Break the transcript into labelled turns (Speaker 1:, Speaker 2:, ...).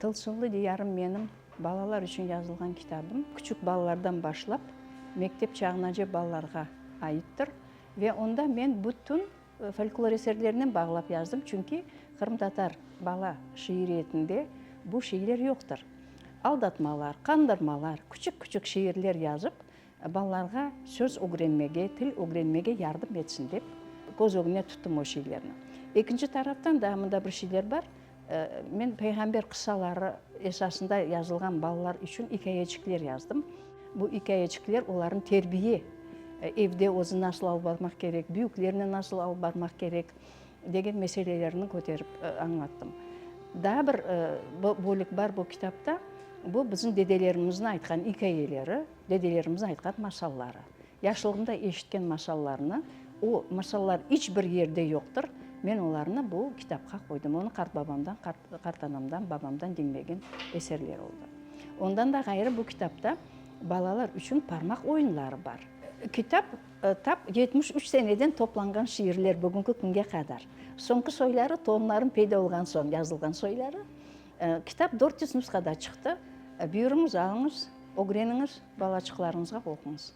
Speaker 1: Tılsımlı diyarım menim balalar içün yazılğan kitabım. Küçük balalardan başlap mektep çağınace balalarğa aittir. Ve onda men bütün folklor eserlerinen bağlap yazdım, çünki qırımtatar bala şiiriyetinde bu şeyler yoqtır. Aldatmalar, qandırmalar, küçük-küçük şiirler yazıp, balalarğa söz ögrenmege, til ögrenmege yardım etsin dep, köz ögüne tuttım o şeylerni. Ekinci taraftan, daa mında bir şeyler bar, men peyğamber qıssaları esasında yazılğan balalar içün ikâyeçikler yazdım. Bu ikâyeçikler olarnı terbiye, evde özüni nasıl alıp barmaq kerek, büyüklernen nasıl alıp barmaq kerek degen meselelerni köterip añlattım. Daa bir bölük bar bu kitapta, bu bizim dedelerimizniñ aytqan ikâyeleri, dedelerimizniñ aytqan masalları. Yaşlığımda eşitken masallarnı, o masallar iç bir yerde yoqtır, men olarnı bu kitapqa qoydım. Onı qartbabamdan, qartanamdan, babamdan diñlegen eserler oldı. Ondan da ğayrı bu kitapta balalar içün parmaq oyunları bar. Kitap tap 73 seneden toplanğan şiirler bugünki künge qadar. Soñki soyları torunlarım peyda olğan soñ yazılğan soyları. Kitap 400 nusqada çıqtı. Buyurıñız, alıñız, ögreniñiz, balaçıqlarıñızğa oquñız.